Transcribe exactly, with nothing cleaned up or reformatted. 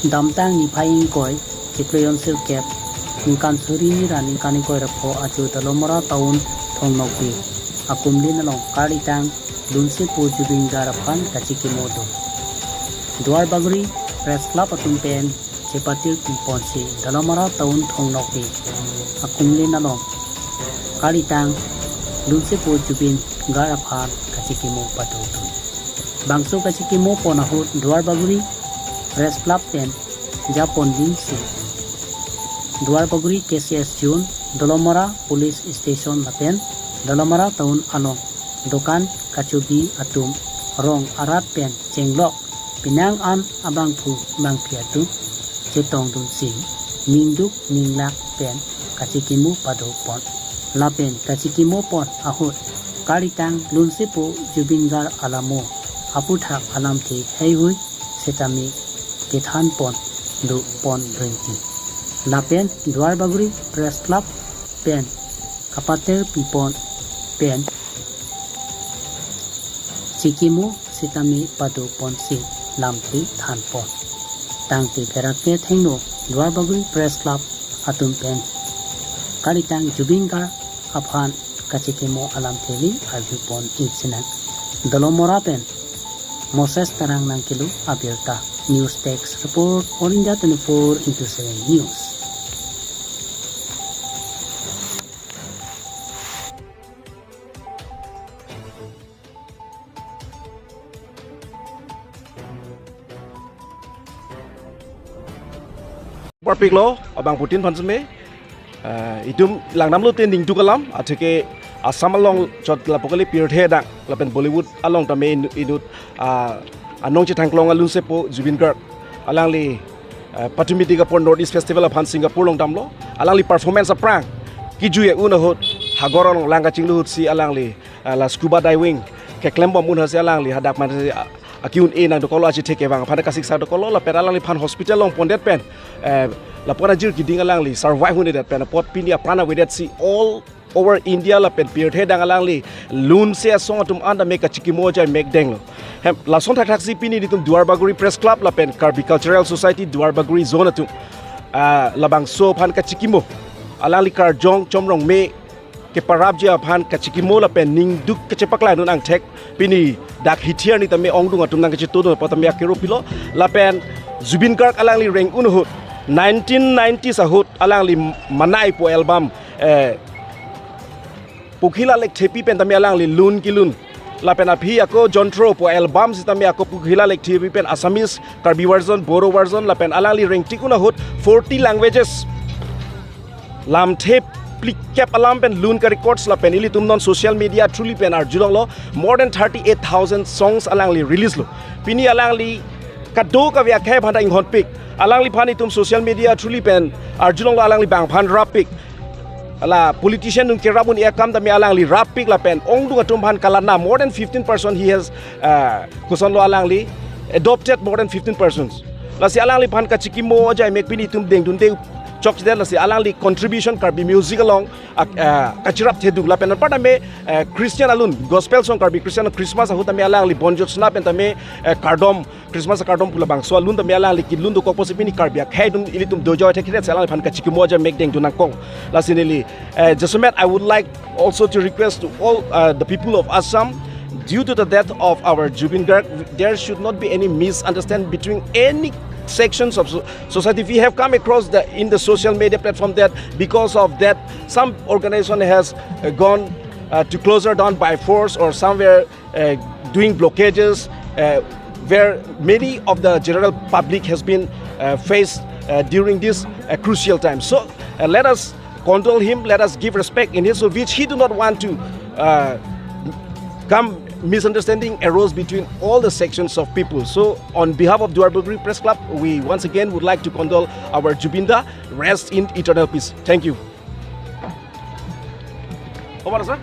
Damtang niphai ingkoi, chiklo jon sirkep, ningkan suri hini ra ningkan ingkoi ra pho ajo Dolamara town Thong Nokbe akumlin along karlitang lunsepo Zubeen Garg aphan kachikimo do. Duarbagori Press Club atum pen chepatir piponsi Dolamara town Thong Nokbe akumlin along karlitang lunsepo Zubeen Garg aphan kachikimo pado do. Bangso kachikimo pon ahut Duarbagori Press Club pen japon dingsi Duarbagori K C S Zone, Dolamara Police Station lapen Dolamara town along dokan kachobi atum rong arat pen chenglok penang an abangphu bangphi atum chetongdunsi ningduk ninglak pen kachikimo padopon. Lapen kachikimo pon ahut karlitang lunsepo Zubeen Garg alamo aputhak alamthe heihui setame kethanpon dopon renti. Lapen Duarbagori Press Club pen kapatir pipon pen chikimo setame padoponsi lamthe thanpon. Tangte pherangke thengno Duarbagori Press Club atum pen karlitang Zubeen Garg aphan kachikimo alamthe le arjupon ik sinang. Dolamara pen Moses Terang nangkelo abirta. News Desk Report, All India twenty-four into seven News. Parpiklo abangphutin phan seme. Ah, itum langdamlote ningduk alam, atheke Assam along chot lapu kali pirthe adang lapen Bollywood along tame inu-, inut, ah, anong chethangklong alunsepo Zubeen Garg alangli, ah, patumi tik apor North East Festival aphan Singapore along damlo. Alangli performance aphrang kejui un ahut hagor along lang kachinglu ahutsi alangli, ah, la scuba diving keklem bom un ahutsi alangli hadak man si, ah, aki-un-e nangdokoklo, achethek kevang aphan kasiksak dokoklo lapen alangliphan hospital along pondet pen, eh, lapu-an ajir keding alangli survive un-edet pen apot pini apran avedetsi all over India lapen pirthe adang alangli lunse asong atum an tame kachikimo ajai mekdenglo. Hem, lason thakthaksi pini nelitum Duarbagori Press Club lapen Karbi Cultural Society Duarbagori Zone atum, ah, labangso aphan kachikimo, alangli Karjong Chomrongme keparapji aphan kachikimo lapen ningduk kachepaklangdun angthek pini dak hithi arni tame ongdung atum nangkachetongdun apot tame akero pilo. Lapen Zubeen Garg alangli reng un ahut nineteen nineties ahut alangli Manai pu album, eh, Pokhila Lekthepi pen tame alangli lun kelun. Lapen aphi ako Jontro pu album sitame ako Pokhila Lekthepi pen Assamese, Karbi version, Bodo version, lapen alangli rengtik un ahut forty languages lamthe phlikep alam pen lun ka-records lapen ilitum non social media through li pen arjulonglo, more than thirty-eight thousand songs alangli release lo. Pini alangli kadokave akhei aphan ta inghonpik. Alangliphan itum social media through li pen arjulonglo, alangli bang aphan rappik. Ala politician nung kerap un-e akam tame alangli rappik lapen ongdung atum aphan kalatna, more than fifteen percent he has, uh, kosonlo alangli adopted more than fifteen persons. Lasi alangliphan kachikimo ajai mek pini itum dengdunde chokchedet, lasi alangli contribution Karbi music along, ah, ah, kachirap thedung lapen anparta me, eh, Christian alun, gospel song Karbi Christian Christmas ahut tame alangli Bon Jyotsna pen tame, eh, kardom, Christmas kardom pu labangso alun tame alangli kelun dokok pusi pini Karbi akhei atum ilitum dojoi thekthedet si alangliphan kachikimo ajai mek dengdun nangkok. Lasi neli, eh, Jasomet, I would like also to request to all, uh, the people of Assam, due to the death of our Zubeen Garg, there should not be any misunderstanding between any sections of so-, society. We have come across the, in the social media platform that because of that, some organization has, uh, gone, uh, to close her down by force or somewhere, uh, doing blockages, uh, where many of the general public has been, uh, faced, uh, during this, uh, crucial time. So, uh, let us condole him, let us give respect in his, so which he do not want to, uh, come misunderstanding arose between all the sections of people. So, on behalf of Duarbagori Press Club, we once again would like to condole our Zubeen Da. Rest in eternal peace. Thank you. Over, sir.